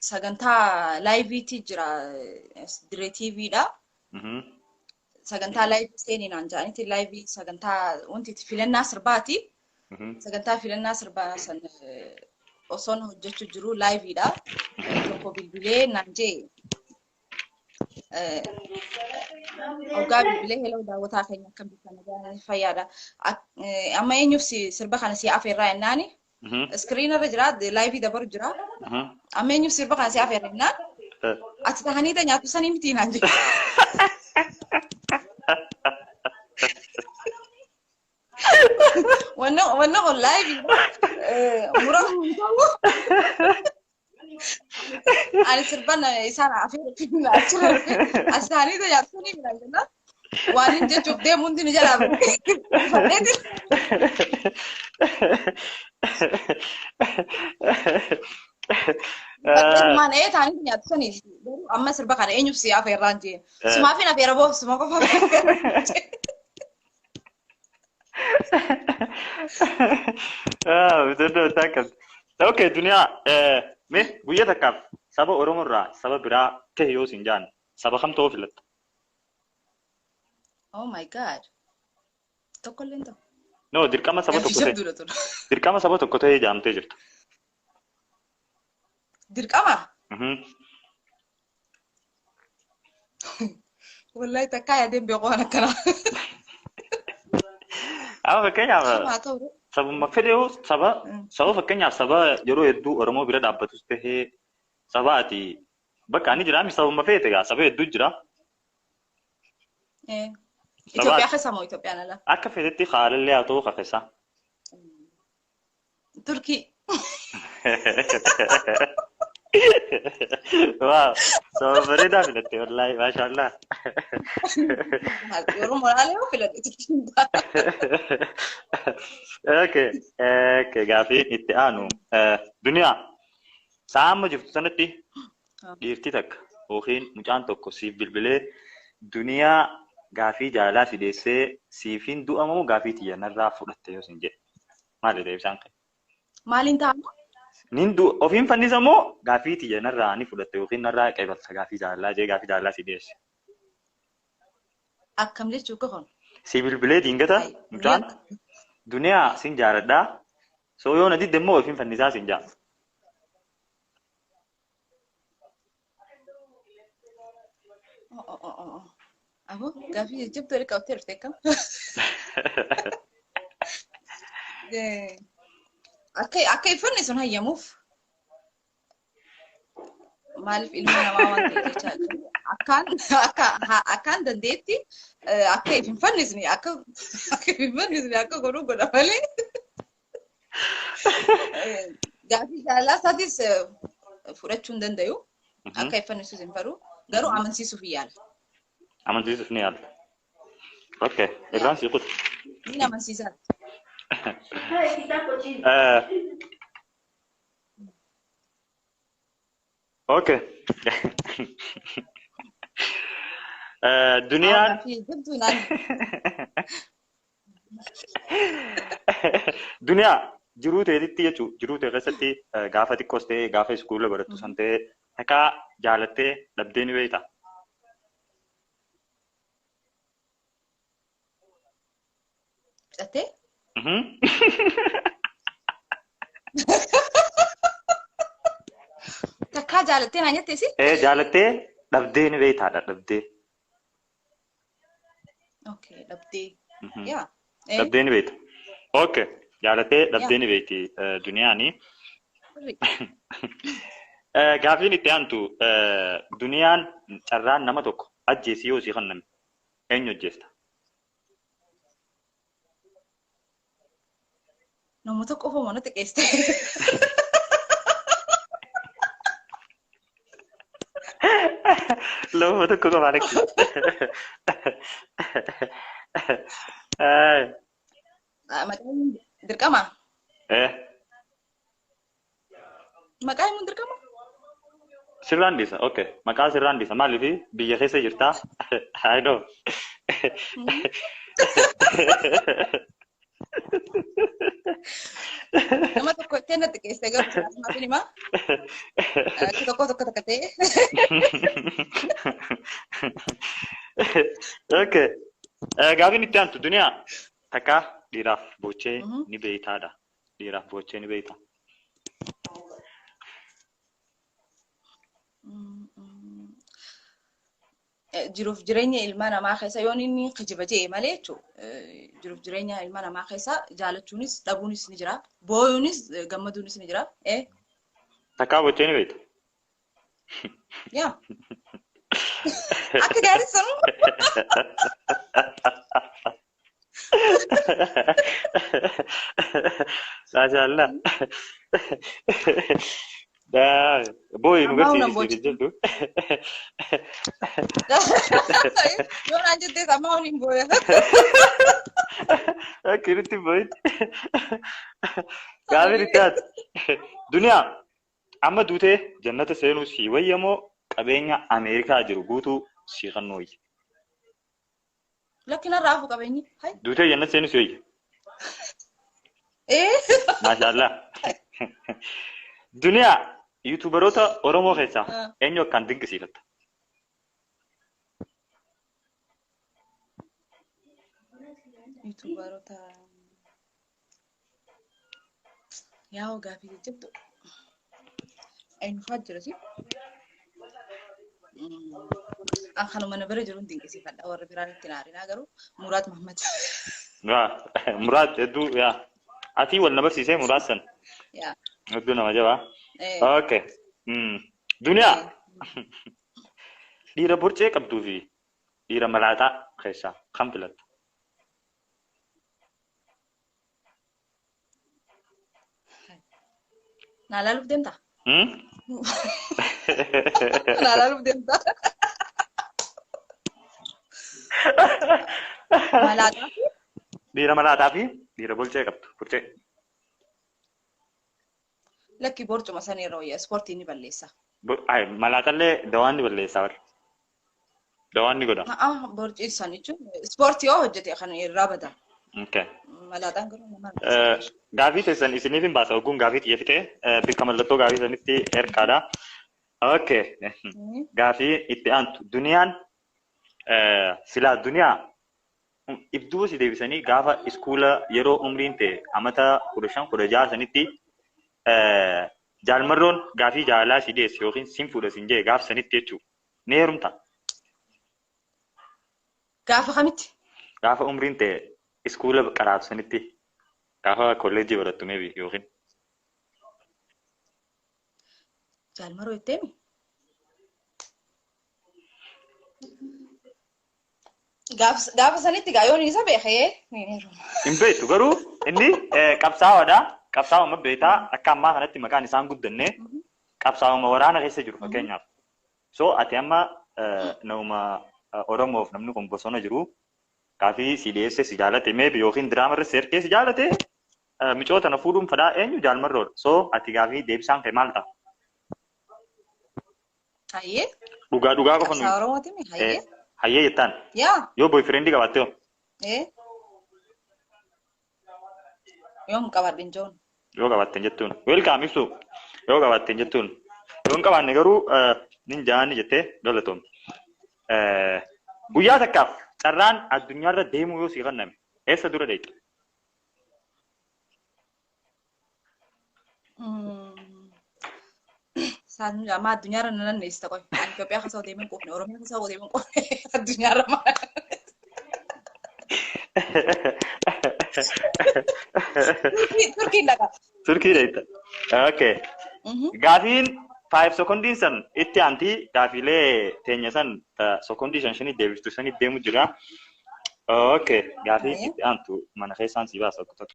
Sagantaa liveiitti jira, Dirree TVdha. Sagantaa live seenii naan jedhanitti, live sagantaa wanti itti filannaa sirbaati. Sagantaa filannaa sirbaa san osoon hojjechuu jiru liveiidha. Tokko bilbilee naan jee, hoggaa bilbilee, "Hello, daawwataa keenya, akkam jirtan? Nagaa fayyaadha. Amma eenyuuf sirba kana si afeerraa?" jennaani. Screen irra jira, live dabaru jira. "Amma eenyuuf sirba kana si afeerra?" jennaan. "Ati tahanii ta nyaatu sanii miti?" naan jedhe. Wanna kun live muramu hin ta'u. Ani sirban isaan afeera achirra dhufe, "Ati tahanii ta nyaatu sanii miti?" naan jennaan. Waan hin jechuuf deemu hundi ni jalaa fadheeti. Fadheetumaan ee taanii nyaatu sanii, garuu amma sirba kana eenyuuf si afeerraan jeen. "Sumaafin afeera boo, suma qofa afeera." Bitannoo takkas. Okay, duniyaa, mee guyyaa takkaaf saba Oromoo irraa saba biraa ta'e yoo siin jaan, saba kam ta'uu filatta? Oh my God. Tokkollee hin ta'u. No, dirqama saba tokko ta'e. Jabduudha ture. Dirqama saba tokko ta'ee jaamtee jirta. Dirqama? Wallahi takkaa yaadeen beeku waan akkanaa. Amma fakkeenyaaf Haa ta'u. Sabuma fedhe yoo saba saba, fakkeenyaaf saba yeroo hedduu Oromoo bira dhaabbatus tahee, saba ati bakka ani jiraami, sabuma feete gaa, saba hedduu jira. Itoophiyaa keessa moo Itoophiyaan ala? Akka feetetti haalallee haa ta'u kakessa. Turkii. Waaw, saba bareedaa filatte, wallaahi, maashaallah. Yeroo moraalee yoo filadhe Turkiin ta'a. Okay, gaafii itti aanu. Duniyaa, sa'a amma jirtu sanatti dhiirti takka yookiin mucaan tokko siif bilbilee, "Duniyaa, gaafii jaalalaa si dhiyeessee, siifin du'a moo gaafii tiyya narraa fudhatte?" yoo sin jedhe, maali deebisaan kee? Maaliin ta'ama? Nin du'a ofiin fannisa moo gaafii tiyya narraa ni fudhatte yookiin narraa qeebalta gaafii jaalalaa jee gaafii jaalalaa si dhiyeesse? Akkam jechuu kun? Si bilbilee diingata mucaan, "Duniyaa, sin jaaladhaa, so yoo na didde immoo ofiin fannisaa" sin jaa. Aboo, gaafii jajjabduu walitti qabattee dhufte, akkam? Akka iffanni sun hayyamuuf. Maaliif, ilma namaa waan ta'eef jecha, akkaan akka akkaan dandeetti akka if hin fannisne, akka if hin fannisne akka godhu godha malee. Gaafii jaalalaa isaatis fudhachuu hin dandayu. Akka if fannisuus hin fedhu. Garuu amansiisuuf yaala. Amansiisuuf ni yaalta. Okay, irraan si kutu. Ni amansiisaa. Okay. Duniyaan Gaafii jabduu naan. Duniyaa, jiruu teetitti jechuun, jiruu tee keessatti gaafa xiqqoos ta'ee, gaafa iskuula barattu san ta'ee, takkaa jaalattee dhabdee ni beektaa? Fixattee? Mhm. Takkaa jaalattee naa jetteesi? Ee, jaalattee dhabdee ni beektaadha, dhabdee. Okay, dhabdee. Yaa. Dhabdee ni beekta. Okay. Jaalattee dhabdee ni beekti duniyaani. Gaafiin itti aantu, duniyaan carraan nama tokko ajjeesii yoo sii kenname, eenyu ajjeesta? Namoota qofa mana xiqqeessite. Nama tokko qofa lakki. Maqaa himuun dirqama? Eh, Maqaa himuun dirqama? Sirraan dhiisa. Okay. Maqaa sirraan dhiisa. Maaliif, biyya keessa jirtaa? I know. Nama tokko itti natti qeessee garuu siyaasummaa fi himaa. Akka tokko tokko takka ta'e. Okay. Gaafiin itti aantu, Duniyaa, takka dhiiraaf boochee ni beeytaadha. Dhiiraaf boochee ni beeyta. Jiruuf jireenya ilma namaa keessa yoon inni kijiba je'e malee jechuudha. Jiruuf jireenya ilma namaa keessa jaalachuunis dhabuunis ni jira. Booyuunis gammaduunis ni jira. Takkaa boochee ni beeyta. Yaa. Akka gaarii sanuu. Maashaallah. Booyi nu Ammaa humna garsiisi boochi. jedhu. Yoo naan jettees ammaa humni hin booya. Akka irratti booyitti. Gaafiin itti aantu. Duniyaa, amma duutee jannata seenuu sii wayyamoo qabeenya Ameerikaa jiru guutuu sii kannuu wayya? Lakki, narraa hafu qabeenyi. Hai. Duutee jannata seenuu sii wayya. Ee. Maashaallah. Duniyaa, YouTuberoota Oromoo keessaa eenyu akkaan dinqisiifatta? YouTuberoota yaa'u gaafii jajjabdu. Eenyu fa'aa jira si? An kanuma na bira jiruun dinqisiifadha. Warri biraan itti naarinaa garuu Muraad Mahammad. Muraad hedduu yaa. Ati wal na barsiisee Muraad san. Yaa. Hedduu nama jabaa. Okay. Duniyaa, dhiira borcee qabduu fi dhiira malaaxaa keessaa kam filatta? Naa laaluuf deemtaa? Naa laaluuf deemtaa? Malaaxaa fi Dhiira malaaxaa fi dhiira borcee qabdu. Borcee. Lakki, borcuma san irra wayya, ispoortii ni balleessa. Ay, malaaxallee dawaan ni balleessaa bara. Dawaan ni godha. Haa, borcii san jechuun ispoortii yoo hojjete kan irraa bada. Okay. Malaaxaan garuu nama Gaafii teessan isiniif hin baasa, ogguun gaafii xiyya fixee bikka mallattoo gaafii sanitti erkaadha. Okay. Gaafii itti aantu. Duniyaan silaa duniyaa ibduu si deebisanii gaafa iskuula yeroo umriin ta'e amata 15 16 sanitti jaalmarroon gaafii jaalalaa si dhiyeesse yookiin sin fuudha sin jee gaaf sanitti jechuudha. Ni heerumta? Gaafa kamitti? Gaafa umriin ta'e iskuula qaraatu sanitti, gaafa kolleejjii barattu maybe yookiin. Jaalmaroo jetteemi? Gaafa sanitti gaa yoon isa beekee ni heeruma. Hin beektu, garuu inni qabsaa'oodha. Qabsaa'uma beektaa, akka ammaa kanatti maqaan isaan guddanne, qabsaa'uma waraana keessa jiru fakkeenyaaf. So ati amma nama Oromoof namni kun bosona jiru gaafii si dhiyeesse, si jaalate maybe yookiin diraama irra si ergee si jaalate, micoota na fuudhuun fadhaa eenyu jaalmarroodha. So ati gaafii deebisaan kee maal ta'a? Hayyee. Dhugaa dhugaa qofa Qabsaa Oromooti mi? Hayyee. Hayyee jettaan. Yaa. Yoo boyfriendii qabaatte hoo? Ee. Yoom qabadhe hin joon. Yoo qabaatte hin jettuun. Welcome ibsu. Yoo qabaatte hin jettuun. Yoo hin qabaanne garuu nin jaanni jettee galatoomte. Guyyaa takkaaf carraan addunyaarra deemuu yoo sii kenname eessa dura deemta? Isaan amma addunyaarra na nanneessita qoy. Ani Itoophiyaa keessa deemee hin quufne, Oromiyaa keessa deemee hin quufne, addunyaarra maal? Turkiin dhaqa. Turkii deemta. Okay. Gaafiin 5 sekondiin san itti aanti, gaafiilee teenya san sekondii shan shanii deebistu sanii deemu jira. Okay. Gaafii itti aantu mana keessaan si baasa tokko tokko.